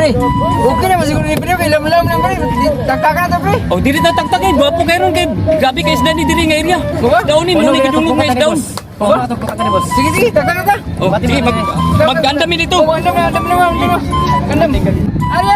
Pre, okay na siguro ni pre, kay lamlam lang, pre. Tagtakan na to, pre. Oh, diri ta tagtagay, gwapo kay ron kay grabe kay isda ni diri nga area. Buka? Daon ni mo ni gidungog nga isdaon. Sige, sige, tagtakan ta. Oh, sige, mag magandam dito. Oh, andam na, andam na, andam na. Andam. Arya,